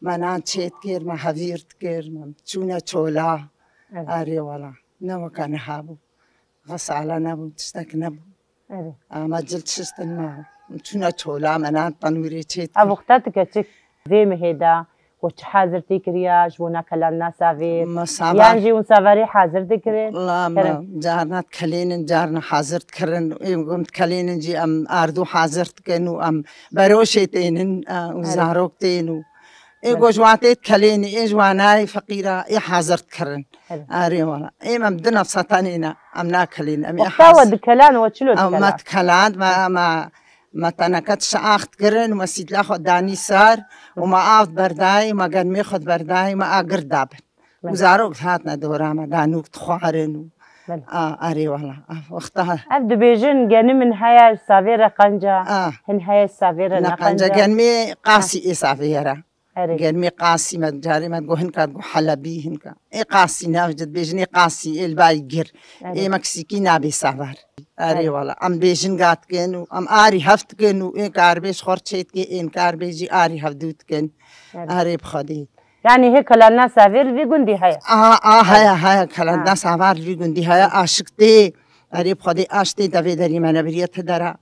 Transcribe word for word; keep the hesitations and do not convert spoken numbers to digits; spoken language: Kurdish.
Me nan çêt kir, me hevîr dikir, me çûne çola. Erê. Erê wala. Ne weke niha bû. Xesale nebû, tiştek nebû. Erê. Ama cil çiştin me. Çûne çola, me nan tenwîrê çêt kir. Ev wexta tu keçik vê mihê de, ku çi hazir tê kiriya, ji bona kelandina savêr? Me savar. Yan jî hûn savarê hazir dikirin? Wala me Kerem. Carna dikelênin, carna hazir dikirin. Ê gom dikelênin jî em ardû hazir dikin û em beroşê tênin, e, û Erê. Zarok tên û ê Erê. Go ji wan tê dikelênî, ê ji wan nayê feqîra, ê hazir dikirin. Erê. Erê wala. Ê me bi du nefsa tenê ne, em nakelên, em ê Wexta we hazir. Dikelan, we çilo Ew me dikelan? Dikelan, me, me, me teneke tişa ax dikirin, me sîtla xwe danî sar, û me av berdayî, me germê xwe berdayî, me agir dabin. Û Belê. Zarok hatine dora me, danûk dixwarin û Belê. A, erê wala. A, wexta Ev dibêjin, geni min heye savê re qenca, A. Hin heye savê re Ne ne qenca, qenca. Germê qasî ê savê re. Erê. Germê qasî me, carê me digo hinka digo helebî hinka. Ê qasî nav jî dibêjin ê qasî, ê li bay gir. Erê. Ê meksîkî nabê savar. Erê Erê. Wala. Em bêjin gatkin û em arî hev dikin û ê karbêj xor çê dike, ên karbêjî arî hevdû dikin. Erê. Erê bi Xwedê. Yani hê kelandina savêr li vî gundî heye? A, a, heye, heye. Kelandina Ha. Savar li vî gundî heye. Aşik tê. Erê bi Xwedê aş tê devê derî me nebiriye ti dera.